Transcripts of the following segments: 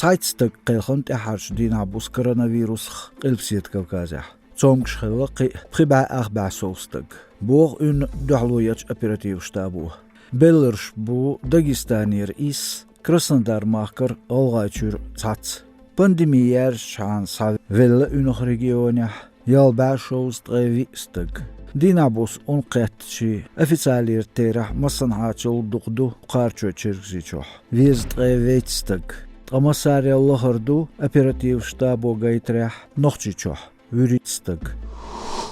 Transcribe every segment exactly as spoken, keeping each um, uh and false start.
Цхьайтта стаг кхелхина тӀаьххьарчу дийнахь буса коронавирусах Къилбаседа Кавказехь. Цомгуш хилла кхин а пхи бӀе ах бӀе сов стаг, боху уьнна дуьхьало ечу оперативан штабо. Белларш бу Дагестанера исс, Краснодар-махкара, ГӀалгӀайчуьра цхьацца. Пандеми яьржачхьана схьавелла уьнах регионехь, ялх бӀе шовзткъе виъ стаг. Дийнахь буса ун кхеттачийн официалера терахь массанхьачул дукха ду Кхарачой-Чергазийчохь, везткъе вейтта стаг. Ткъа массарел лахара ду оперативан штабо гайтарехь Нохчийчохь, вуьрхӀитта стаг.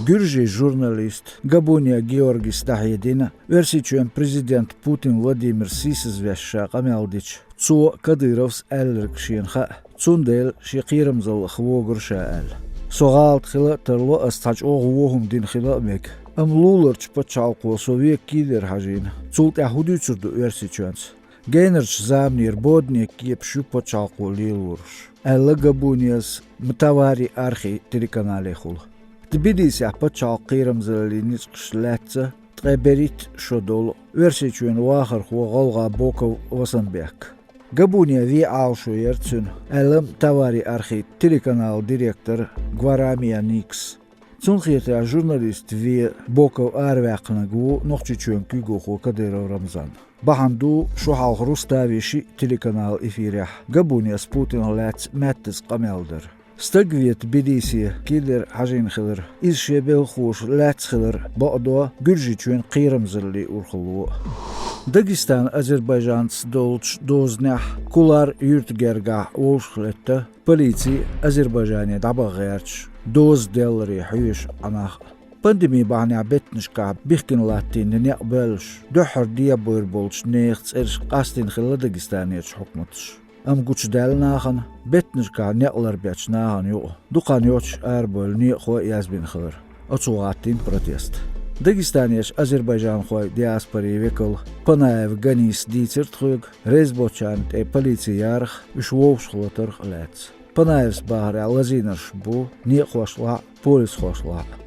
Гуьржийн журналист Габуния Георгис дӀахьедина Оьрсийчоьнан президент Путин Владимир сийсазвеш ша къамел дича, цо, Кадыровс, аьлларг шена хаьа, цундела шен кхерамзаллах вогура ша аьлла. Со гӀалат хила а тарло, ас цхьа чӀогӀа вон хӀума дина хила а мега. Амма луларчу пачхьалкхо со вен кийлера хьажийна. Цул тӀаьхьа хӀун дуьйцур ду Оьрсийчоьнца? Генарчу заманера боданийн кепаш ю пачхьалкхо лелораш, аьлла Габунияс Мтавари Архи телеканалехула. Тбилисехь пачхьалкхан кхерамзаллин ницкъаш лаьцна ткъе берхӀитта шо долу Оьрсийчоьнан вахархо, гӀалгӀа Боков Васанбек. Габуния вен Ӏалашо яра цуьнан, аьлла Мтавари Архи телеканалан директора Гварамия Никас. Цунна хетарехь, журналист вен Боков араваьккхинарг ву Нохчийчоьнан куьйгалхо Кадыров Рамзан. Бахьана ду шо хьалха Рустави шиъ телеканалан эфирехь Габуниас Путинах лаьцна маьттаза къамел дар. Стаг вен Тбилисе кийлера хьажийна хилар, иза шен белхахоша лаьцна хилар бакъдо Гуьржийчоьнан кхерамзаллин урхалло а. Дагестанан Азербайджанца долчу дозанехь Кулар юьртан гергахь вовшахлетта полици а, Азербайджане дӀабаха гӀерташ а, доза делларе хьоьжуш Ӏа нах а. Пандеми бахьанехь беттанашкахь бихкина латтийна некъ боьллуш, дуьххьара дехьабевр болчу нехан цӀераш къастийна хилла Дагестанерчу хьукматаша. Амма гучудаьлла нахана, беттанашкахь некъ ларбечу нахана юкъа дукха хан йоццуш арабевлла некъахой а язбина хилар. Оцо гӀаттийна протест. Дагестанерчу азербайджанхойн диаспорин векало Панаев Ганиса дийцира тхоьга реза боцчарна тӀе полици ярах, уьш вовшахлатарх а лаьцна. Панаевс бахарехь, лазийнарш бу некъахошлахь а, полисхошлахь а.